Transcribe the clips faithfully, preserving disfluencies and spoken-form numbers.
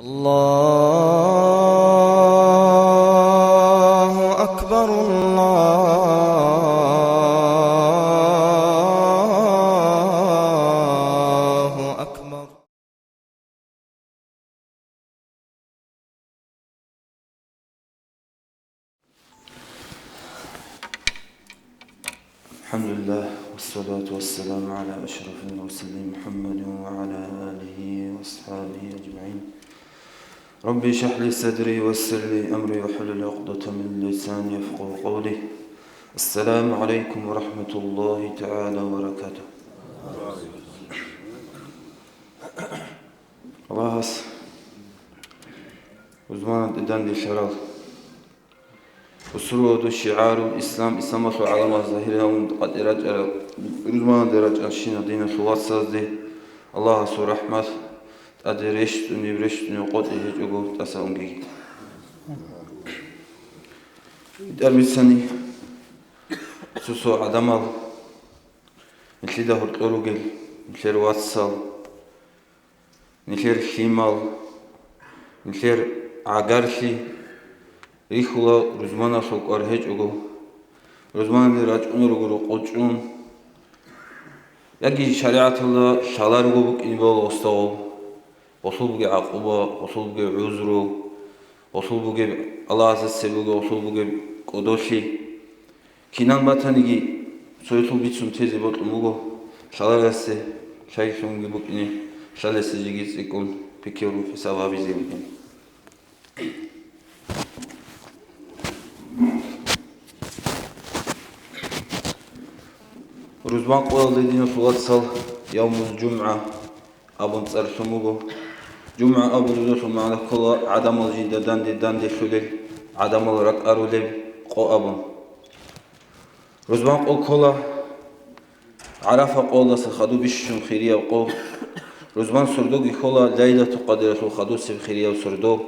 الله أكبر، الله أكبر. الحمد لله، والصلاة والسلام على أشرف المرسلين محمد وعلى آله وأصحابه أجمعين. رب اشرح لي صدري ويسر لي أمري واحلل عقدة من لساني يفقهوا قولي. السلام عليكم ورحمة الله تعالى وبركاته. Аллагьас рузманалде данделъарал бусурбабазул шигӀарул ислам, исламалъул гӀаламат загьир гьавун къватӀир рачӀарал, рузманалде рачӀарал щинал диналъул вацазде Аллагьасул рахӀмат тӀаде рещтӀунеб, рещтӀунеб къотӀи гьечӀого тӀаса унгеги. ГьитӀар бицани, цо-цо гӀадамал, нилъеда гьоркьор ругел, нилъер вацал, нилъер лъимал, нилъер гӀагарлъи рихьула рузманалъул кӀвар гьечӀого, рузманалде рачӀунел руго рокъов чӀун, яги шаригӀаталда лъаларого букӀине бала гъосда гъол, гъолъул бугеб гӀакъуба, гъолъул бугеб гӀузру, гъолъул бугеб Аллагьасда цебе бугеб, гъолъул бугеб кӀодолъи. Кинан батаниги, цоялъул бицун тезе бокьун буго, лъаларасде лъайлъунги букӀине, лъалесде жеги цӀикӀкӀун пикру-хӀисаб гьабизе букӀине. Рузман къоялде, диналъул вацал, явмул жумгӀа абун цӀар лъун буго. ЖумгӀа абулеб жоялъул магӀна ккола гӀадамал жинда данде-данделъулел, гӀадамал ракӀарулеб къо абун. Рузман къо ккола ГӀарафа къоялдаса хадуб бищун хирияб къо. Рузман сордоги ккола Лайлатул Къадралъул хадусеб хирияб сордо.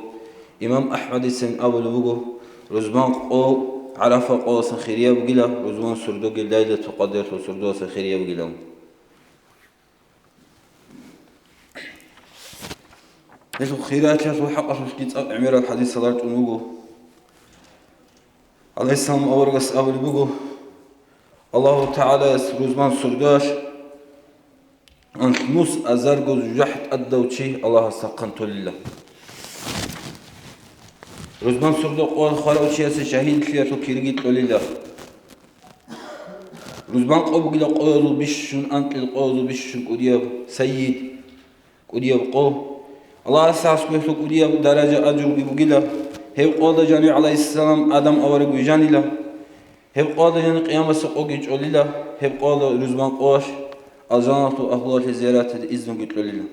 Имам АхӀмадицин абулеб буго, рузман къо ГӀарафа къоялдасан хирияб бугила, рузман сордоги Лайлатул Къадралъул сордоялдасан хирияб бугилан. Гьелъул хиралъиялъул хӀакъалъулъги цӀакъ гӀемерал хӀадисал рачӀун вуго. ГӀалайгьиссалам аварагас абулеб буго, Аллагьу ТагӀалаяс рузман сордоялъ анлънус азарго жужахӀ тӀадав чи Аллагьасда хъантолила. Рузман сордо къоялъ хварав чиясе шагьидлъиялъул кириги кьолила. Рузман къо бугила къоязул бищун, анкьил къоязул бищун кӀудияб сайид, кӀудияб къо. Аллагьас гьесухъ кӀудияб даража, ажруги бугила. Гьеб къоялда жанив гӀалайгьиссалам Адам авараг вижанила. Гьеб къоялда жанив къиямасеб къоги чӀолила. Гьеб къоялда рузман къоялъ алжаналъул агьлуялъе зияраталде изнуги кьолила.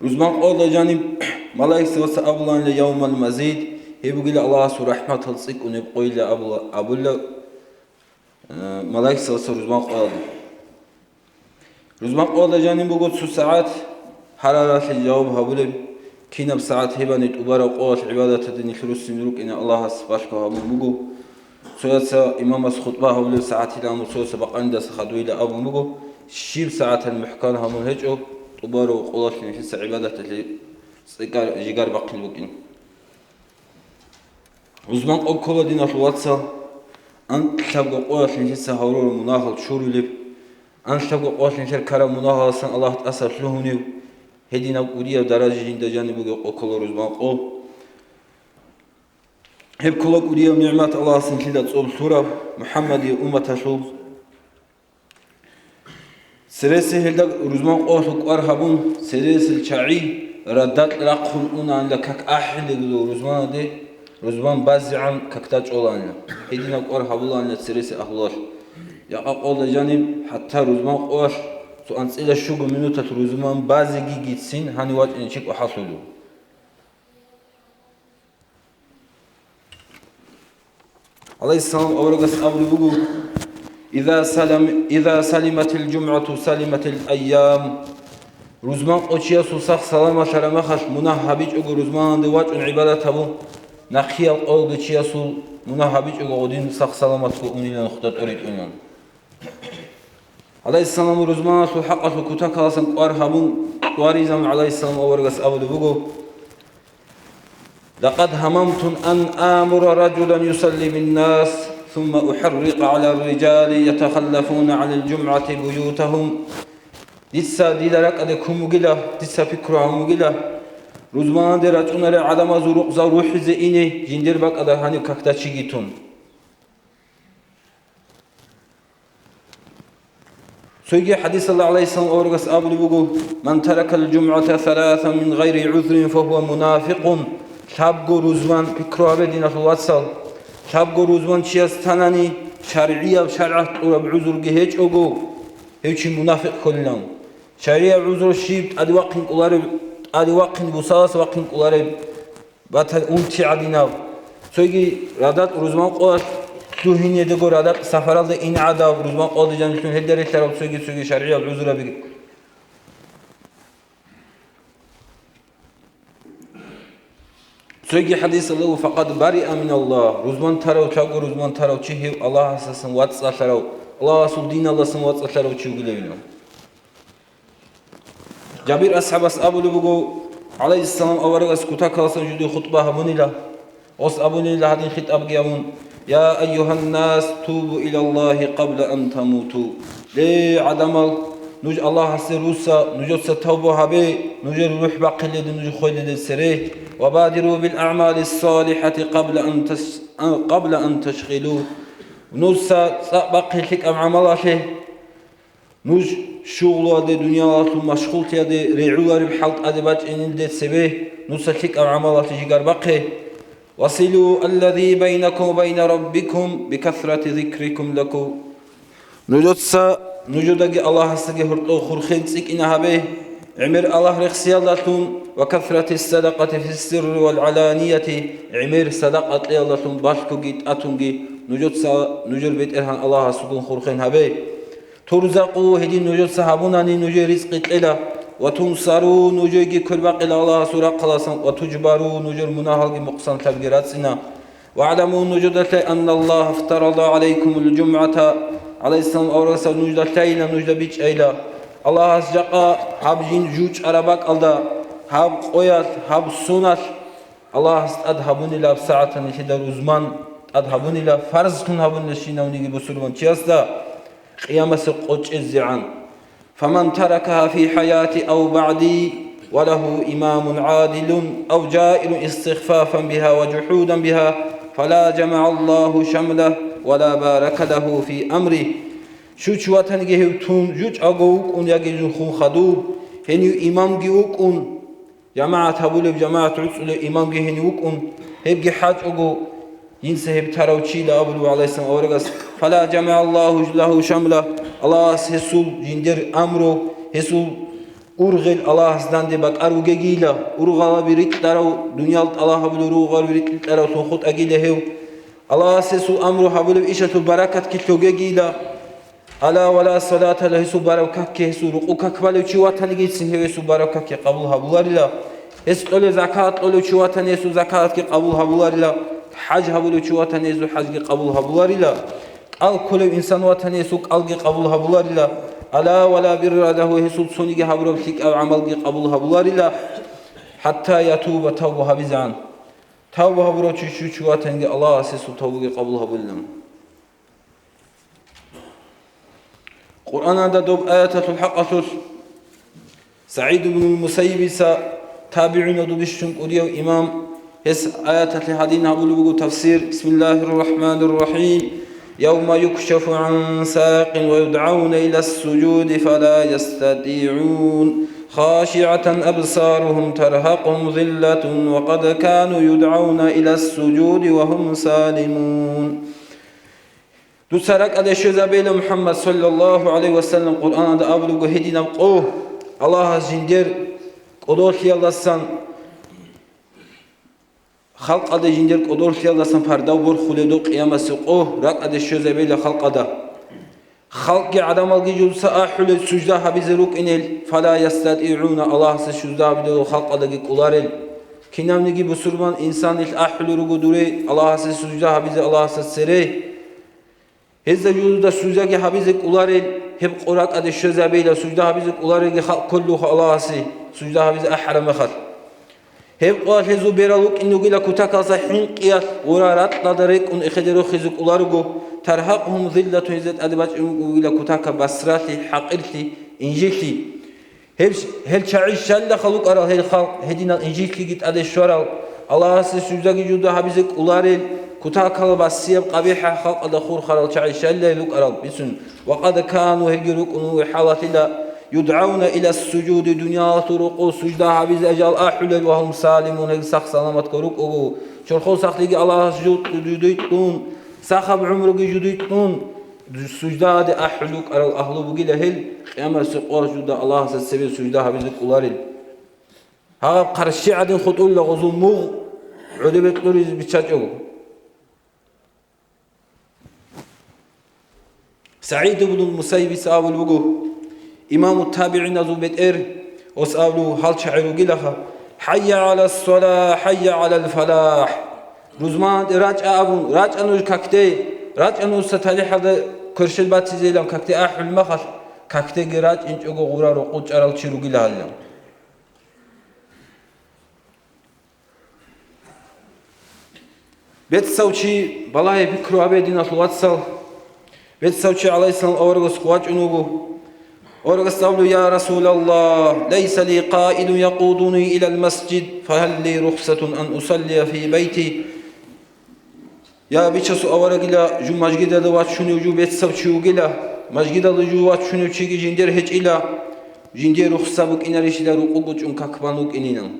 Рузман къоялда жаниб малаикзабаца абуланила явмал мазид, гьеб бугила Аллагьасул рахӀматал цӀикӀкӀунеб къойила абула, абула, э, малаикзабаца рузман къоялда. Рузман къоялда жаниб буго цо сагӀат гьараралъе жаваб гьабулеб, кинаб сагӀат гьебани тӀубараб къоялъ гӀибадаталде нилъ руссине рукӀине Аллагьас балъго гьабун буго. Цояца имамас хутӀба гьабулеб сагӀатилан, цояца бакъанидаса хадуйила абун буго, щиб сагӀаталъ мухӀкан гьабун гьечӀо, тӀубарав къоялъ нилъеца гӀибадаталъе цӀикӀкӀар жигар бахъин букӀин. Рузман къо ккола, диналъул вацал, анлъабго къоялъ нилъеца гьавураб мунагьал чурулеб, анлъабго къоялъ нилъер ккараб мунагьаласан Аллагь тӀаса лъугьунев, гьединаб кӀудияб даража жинда жаниб бугеб къо ккола рузман къо. Гьеб ккола кӀудияб нигӀмат Аллагьас нилъеда цӀоб лъураб МухӀаммадие умматалъул. Цересе гьелда рузман къоялъул кӀвар гьабун, цересел чагӀи радакь рахъун унаанила как ахӀилел рузманаде, рузман базегӀан какда чӀолаанила. Гьединаб кӀвар гьабулаанила цересел агьлуялъ. Якъа къоялда жаниб, хӀатта рузман къоялъ цо анцӀила щуго минуталъ рузман базегийгицин гьанив вачӀине чи кӀвахӀаллъулев. ГӀалайгьиссалам аварагас абулеб буго: «Иза салам, иза салиматил жумгӀату салиматил айям». Рузман къо чиясул сах-саламалъараб мехалъ мунагь гьабичӀого рузманалде вачӀун гӀибадат гьабун, нахъеял къоялда чиясул мунагь гьабичӀого гъодин сах-саламатго унилан хутӀа тӀоритӀунилан. ГӀалайгьиссалам рузманалъул хӀакъалъулъ кутакаласан кӀвар гьабун, Варизан гӀалайгьиссалам аварагас абулеб буго: «Лакъад гьамамту ан амура ражулан юсалли биннас, сумма ухӀаррикъа гӀала рриджали ятахаллафуна гӀанил жумгӀати буютагьум». Дица, дида ракӀалде ккун бугила, дица пикру гьабун бугила, рузманалде рачӀунарел гӀадамазул рукъзал рухӀизе ине, жиндир бакӀалда гьаниб какда чиги тун. Цоги хӀадисалда гӀалайгьиссалам аварагас абулеб буго: «Ман таракал жумгӀата саласан мин гъайри гӀузрин фагьува мунафикъун». Лъабго рузман, пикру гьабе, диналъул вацал, лъабго рузман чияс танани, шаргӀияб, шаргӀалъ кьураб гӀузруги гьечӀого, гьев чи мунафикъ кколилан. ШаргӀияб гӀузру щиб? ТӀаде вахъин кӀолареб, тӀаде вахъин, бусалас вахъин кӀолареб. Батани унти гӀадинав. Цоги радакь рузман къоялъ лъугьинедего, радакь сапаралда ин гӀадав, рузман къоялда жанилъун гьелда релълъарав цоги-цоги шаргӀиял гӀузурабиги. Цоги хӀадисалда: «Факъад бариа миналлагь», рузман тарав, чаго рузман тарав чи гьев Аллагьасдасан вацӀцӀалъарав, Аллагьасул диналдасан вацӀцӀалъарав чи вугилевинав. Жабир асхӀабас абулеб буго, гӀалайгьиссалам аварагас кутакаласан жуди хутӀба гьабунила. Гъос абунила гьадин хитӀабги гьабун: «Я айюгьаннас, тубу илаллагьи къабла ан тамуту». Ле, гӀадамал, нуж Аллагьасе руса, нужеца тавба гьабе, нужер рухӀ бахъиледе нуж хвелилел цере. «Ва бадиру бил аъмали салихӀати къабла ан тас-, а, къабла ан ташгъилу». Нужеца цӀакъ бахъе лъикӀаб гӀамалалъе. Нуж шугълуялде, дуниялалъул машгъуллъиялде, регӀулареб хӀалтӀаде бачӀинелде цебе нуца лъикӀаб гӀамалалъе жигар бахъе. «Василу аллази байнакум ва байна раббикум бикасрати зикрикум лакум». Нужеца, нужедаги Аллагьасдаги гьоркьов хурхен цӀикӀкӀина гьабе, гӀемер Аллагь рехсиялдалъун, «ва касрати садакъати фиссирри вал гӀаланияти», гӀемер садакъа кьеялдалъун балъгоги тӀатунги нужеца нужер БетӀергьан Аллагьасулгун хурхен гьабе. «Турзакъу», гьедин нужеца гьабунани нужее ризкъи кьела, «ва тунсару», нужееги квербакъила Аллагьасул рахъаласан, «ва тужбару», нужер мунагьалги мукъсанлъабги рацӀцӀина. «ВагӀламу», нужеда лъай, «анналлагьа фтарада гӀалайкумул жумгӀата», гӀалайгьиссалам аварагас нужда лъайила, нужда бичӀчӀайила. Аллагьас жакъа гьаб жин жучӀараб бакӀалда, гьаб къоялъ, гьаб соналъ Аллагьас тӀад гьабунилаб сагӀатан нилъеда рузман тӀад гьабунила, фарзлъун гьабунила щинавниги бусурман чиясда къиямасеб къо чӀезегӀан. «Фаман таракаха фи хӀаяти ав багӀди ва лагьу имамун гӀадилун ав жаирун истихфафан биха ва жухӀудан биха, фала жамагӀаллагьу шамлах ва ла барака лагьу фи амрих». Щив чи ватаниги гьев тун, жучӀаго вукӀун яги жухун хадуб, гьенив имамги вукӀун, жамагӀат гьабулеб, жамагӀат гӀуцӀулев имамги гьенив вукӀун, гьебги хӀачӀого, инса гьеб тарав чийила абулев гӀалайгьиссалам аварагас, «фала жамагӀаллагьу лагьу шамла», Аллагьас гьесул жиндир амру, гьесул ургъел Аллагьас данде бакӀар вугегийила, ургъалаби рикьарав, дуниял тӀалаб гьабулев ургъалаби рикьарав тун хутӀагила гьев. Аллагьас гьесул амру гьабулев ишалъул баракатги лъогегийила. «Ала ва ла салата лагьу», гьесул барав какги, гьесул рукъу как балев чи ватанигицин гьев гьесул барав какги къабул гьабуларила. Гьес кьолев закат кьолев чи ватани гьесул закатги къабул гьабуларила. ХӀаж гьабулев чи ватани гьесул хӀажги къабул гьабуларила. КӀал кколев инсан ватани гьесул кӀалги къабул гьабуларила. «Ала ва ла бирра лагьу», гьесул цониги гьабураб лъикӀаб гӀамалги къабул гьабуларила. «ХӀатта ятуба», тавба гьабизегӀан. Тавба гьабурав чи щив чи ватаниги Аллагьас гьесул тавбаги къабул гьабулилан. Къуръаналда доб аяталъул хӀакъалъулъ СагӀид ибн Мусайибица, табигӀунав дубищун кӀудияв имам, гьес аяталъе гьадин гьабулеб буго тафсир: «Бисмиллагьир рахӀманир рахӀим. Явма юкшафу гӀан сакъин ва юдгӀавна илас сужуди фала ястатигӀун. ХашигӀатан абсаругьум таргьакъугьум зиллатун ва къад кану юдгӀавна илас сужуди ва гьум салимун». Дуца ракӀалде щвезабейила, МухӀаммад саллаллагьу гӀалайгьи ва саллам, Къуръаналда абулеб буго гьединаб къо, Аллагьас жиндир кӀодолъиялдасан, халкъалде жиндир кӀодолъиялдасан пардав борхулеб доб къиямасеб къо ракӀалде щвезабейила халкъалда. Халкъги гӀадамалги жуца ахӀулел сужда гьабизе рукӀинел, фала ястатигӀуна, Аллагьасе сужда гьабидал халкъалдаги кӀоларел. Кинавниги бусурман инсан ил ахӀулел руго дуре Аллагьасе сужда гьабизе Аллагьасда цере. Гьезда жузда суждаги гьабизе кӀоларел, гьеб къо ракӀаде щвезабейила, сужда гьабизе кӀоларелги халкъ кколелъулха Аллагьасе сужда гьабизе ахӀараб мехалъ. Гьеб къоялъ гьезул берал вукӀине вугила кутакалдаса хӀинкъиялъ гъура ракьалда рекӀун эхеде рохизе кӀоларого, таргьакъугьум зиллатун, гьезда тӀаде бачӀун вугила кутакаб басралъи, хӀакъирлъи, инжитлъи. Гьеб, гьел чагӀи щалилаха лукӀарал гьел халкъ, гьединал инжитлъиги тӀаде щварал, Аллагьасе суждаги жуда гьабизе кӀоларел, кутакалда басияб къабихӀа халкъалда хурхарал чагӀи щалила гьел рукӀарал бицун, ва къад кану, гьелги рукӀун вуго хӀалалъила, юдгӀавна ила ссужуди, дуниялалъул рокъов сужда гьабизе жал ахӀулел, ва гьум салимун, гьел сах-саламатго рукӀого, чорхол сахлъиги Аллагьас жу-, жудуй кьун, сахаб гӀумруги жудуй кьун, суждаде ахӀул рукӀарал агьлу бугила гьел, къиямасеб къоялъ жуда Аллагьасда цебе сужда гьабизе кӀоларел. Гьаб хъарщи гӀадин хутӀула гъозул мугъ гӀодобе кьуризе биччачӀого. СагӀид ибн Мусайибица абулеб буго, имаму табигӀиназул бетӀер, ос абулеб гьал чагӀи ругилаха: «ХӀайя гӀала ссала, хӀайя гӀалал фалахӀ!» Рузман рачӀа абун, рачӀа нуж какде, рачӀа нуж цо талихӀалда кверщел батизейилан какде ахӀул махалъ, какдеги рачӀинчӀого гъура рокъов чӀарал чи ругила гьалилан. Бецав чи, балагье пикру гьабе, диналъул вацал, бецав чи гӀалайгьиссалам аварагас вачӀун вуго. Аварагас абулеб: «Я Расулаллагь, лайса ли къаидун якъудуни илал масжид, фагьал ли рухсатун ан усаллия фи байти?» Я бичасул аварагила, жу мажгидалда вачунев жу бецав чи вугила, мажгидалда жу вачунев чиги жиндер гьечӀила, жиндие рухса букӀинарищила рукъу гучӀун как бан вукӀинилан.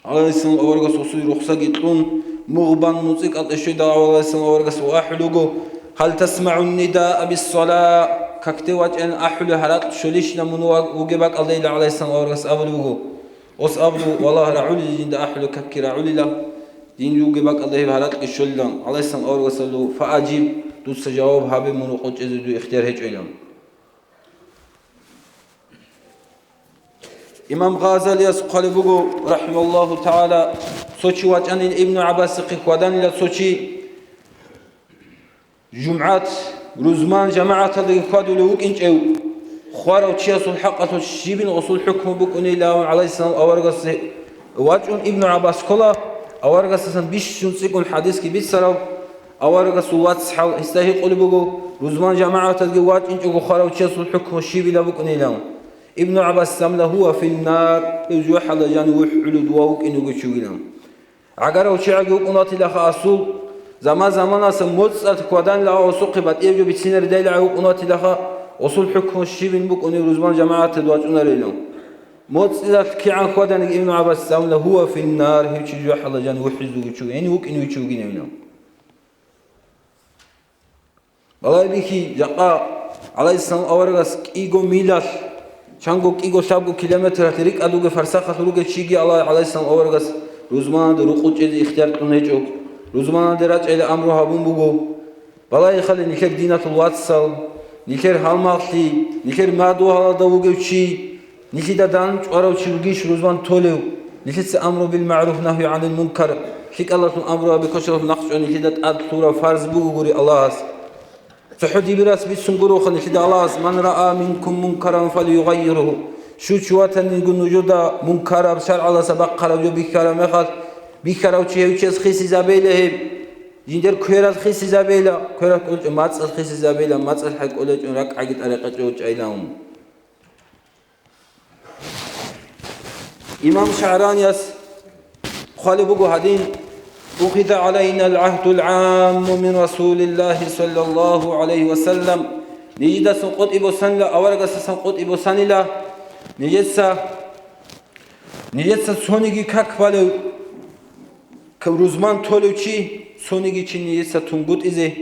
ГӀалайгьиссалам аварагас гъосул рухсаги кьун, мугъ бан муцӀикӀал тӀе щведал гӀалайгьиссалам аварагас ва ахӀулего: «Гьал тасмагӀун нидаа биссала?» Какде вачӀайилан ахӀулеб гьаракь щолищила мун вугеб бакӀалдайила гӀалайгьиссалам аварагас абулеб буго. Ос абулеб: «Валлагь, рагӀулел жинда ахӀулеб какги рагӀулила, дин вугеб бакӀалда гьеб гьаракьги щолилан». ГӀалайгьиссалам аварагас абулеб: «Фаажиб, дуца жаваб гьабе, мун рукъу чӀезе дуе ихтияр гьечӀойилан». Имам Гъазалияс хъвалеб буго, рахӀимагьуллагьу тагӀала, цо чи вачӀанин Ибну ГӀаббасихъе хьваданила цо чи, жумгӀат, рузман жамагӀаталдаги хьвадулев вукӀинчӀев, хварав чиясул хӀакъалъулъ щибин гъосул хӀукму букӀунилан гӀалайгьиссалам аварагасде вачӀун Ибну ГӀаббас ккола, аварагасдасан бищун цӀикӀкӀун хӀадисги бицарав, аварагасул вацгӀал гьесда гьикъулеб буго, рузман жамагӀаталдаги вачӀинчӀого хварав чиясул хӀукму щибила букӀунилан. Ибну ГӀаббас замла гьува финнар, гьев жужахӀалда жанив вухӀулев дова вукӀин вугев чи вугилан. ГӀагарав чигӀаги вукӀун ватилаха асул, заман-заманаса моцӀалъ хьваданила гьасухъе батӀияб жо бицинаредайила вукӀун ватилаха, гъосул хӀукму щибин букӀунеб рузман жамагӀаталда вачӀунарилан. МоцӀалъ кигӀан хьваданиги Ибну ГӀаббас замла гьува финнар, гьев чи жужахӀалда жанив вухӀизе вугев чи вугин, гьенив вукӀин вугев чи вугинавилан. Балагье бихьи, жакъа гӀалайгьиссалам аварагас кӀиго милалъ, чанго кӀиго лъабго километралъ рикӀкӀад вугев фарсахалъ ругев чиги Аллагь гӀалайгьиссалам аварагас рузманалде рукъу чӀезе ихтияр кьун гьечӀо, рузманалде рачӀайилан амру гьабун буго. Балагье хали нилъер диналъул вацал, нилъер гьалмагълъи, нилъер мадугьалалда вугев чи, нилъеда дандчӀварав чи вугищ рузман толев? Нилъеца амру бил магӀруф, нагью гӀанил мункар, лъикӀалалъун амру гьаби, квешалалъун нахъчӀвай нилъеда тӀад лъурав фарз бугогури Аллагьас. ЦохӀо дибирас бицун гуроха нилъеда Аллагьас: «Ман раа минкум мункаран фалюгаййиргьу». Щив чи ватаниги нужеда мункараб, шаргӀалдаса бахъараб жо бихьараб мехалъ, бихьарав чи гьев чияс хисизабейила гьеб. Жиндир кверал хисизабейила, кверал кӀолечӀо мацӀал хисизабейила, мацӀал хӀай кӀолечӀо ракӀгӀаги тӀарикъачӀо чӀайилан. Имам ШагӀранияс хъвалеб буго гьадин: «Ухиза гӀалайнал гӀагьдул гӀамму мин Расулиллагьи саллаллагьу гӀалайгьи ва саллам». Нижедасан къотӀи босанила, аварагасдасан къотӀи босанила, нижеца, нижеца цониги как балев, К-, рузман толев чи, цониги чи нижеца тунгутӀизе.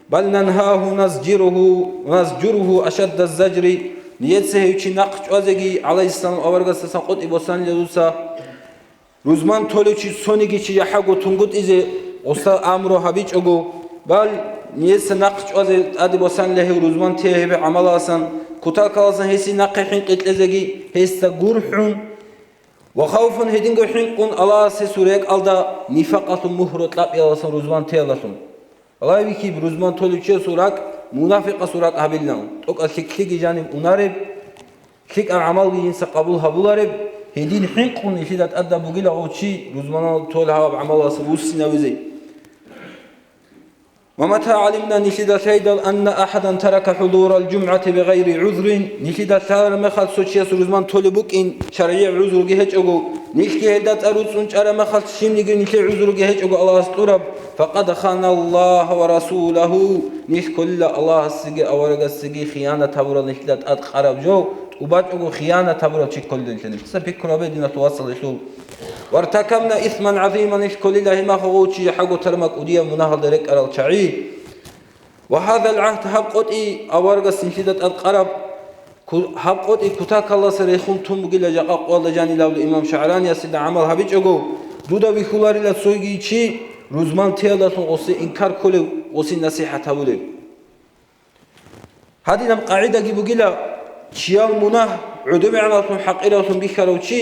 Бал нангьагьу назжиругьу, назжуругьу ашадда ззажри, нижеца гьев чи нахъ чӀвазеги, гӀалайгьиссалам аварагасдасан къотӀи босанила дуца. Рузман толев чи цониги чи жахӀаго тунгутӀизе гъосда амру гьабичӀого, бал нижеца нахъ чӀвазе тӀаде босанила гьев рузман те гьеб гӀамалалдасан, кутакалдасан гьесие нахъе хӀинкъи кьезеги гьесда гурхӀун, ва хавфун, гьединго хӀинкъун, Аллагьас гьесул рекӀалда нифакъалъул мухьру кьабиялдасан рузман теялдалъун. Аллагь вихьиб, рузман толев чиясул ракӀ Мунафикъасул ракӀ гьабилан, тӀокӀал лъикӀлъиги жаниб унареб, лъикӀаб гӀамалги жинца къабул гьабулареб, гьедин хӀинкъун нилъеда тӀадаб бугила гъов чи рузманал тол гьабаб гӀамалалъул вуссинавизе. ومتى علمنا, нилъеда лъайдал, أن أحدا ترك حضور الجمعة بغير عذر, нилъеда лъалараб мехалъ цо чияс рузман толеб букӀин, шаргӀияб гӀузруги гьечӀого, нилъги гьелда цӀар руцӀцӀун чӀараб мехалъ щибниги нилъее гӀузруги гьечӀого Аллагьас кьураб, فقد خان الله ورسوله, нилъ кколила Аллагьасеги аварагасеги хиянат гьабурал, нилъеда тӀад къараб жо, тӀубачӀого хиянат гьабурав чи кколила нилъ. Нилъеца пикру гьабе, диналъул вацал, гьелъул. وارتكبنا إثما عظيما, нилъ кколила гьимахъ гъов чи жахӀаго тарма кӀудияб мунагьалда рекӀарал чагӀи. وهذا العهد, гьаб къотӀи аварагас нилъеда тӀад къараб, ку-, гьаб къотӀи кутакалдаса рехун тун бугила жакъа къоялда жанилавлу имам ШагӀраниясида гӀамал гьабичӀого, дуда вихьуларила цоги чи рузман теялдалъун гъосе инкар кколев, гъосе насихӀат гьабулев. Гьадинаб къагӀидаги бугила, чиял мунагь гӀодобегӀанлъун хӀакъиравлъун бихьарав чи,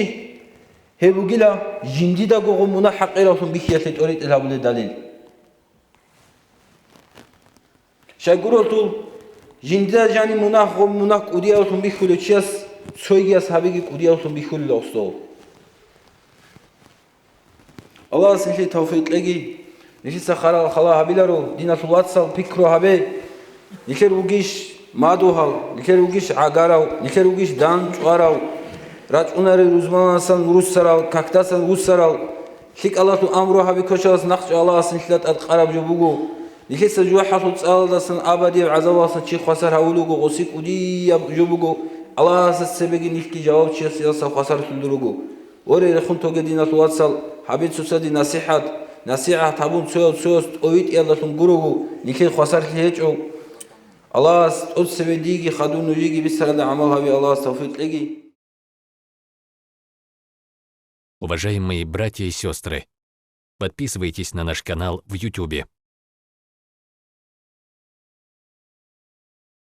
гьеб бугила жиндидаго гъо мунагь хӀакъиравлъун бихьиялъе тӀоритӀел гьабулеб далил. Щайгурелъул, жиндида жаниб мунагь гъо мунагь кӀудиявлъун бихьулев чияс цойгияс гьабиги кӀудиявлъун бихьулила гъосул. Аллагьас нилъее тавфикъ кьеги, нилъеца хал-, хала гьабиларо, диналъул вацал, пикру гьабе, нилъер вугищ мадугьал, нилъер вугищ гӀагарав, нилъер вугищ дандчӀварав, рачӀунарел рузманасан руссарал, какдасан вуссарал, лъикӀалалъул амру гьаби кочалас нахъчӀвай Аллагьас нилъеда тӀад къараб жо буго, нилъеца жужахӀалъул цӀалалдасан абадияб гӀазабалдасан чи хвасар гьавулего, гъоси кӀудияб жо буго, Аллагьасда цебеги нилъги жавабчиясдаса хвасарлъулел руго. Воре, рехун тоге, диналъул вацал, гьабе цоцаде насихӀат, насихӀат гьабун цояв цояс тӀовитӀиялдалъун гурого, нилъее хвасарлъи гьечӀо. Аллагьас тӀоцебе диги хадур нужееги бицаралда гӀамал гьаби, Аллагьас тавфикъ кьеги. Уважаемые братья и сестры, подписывайтесь на наш канал в Ютубе.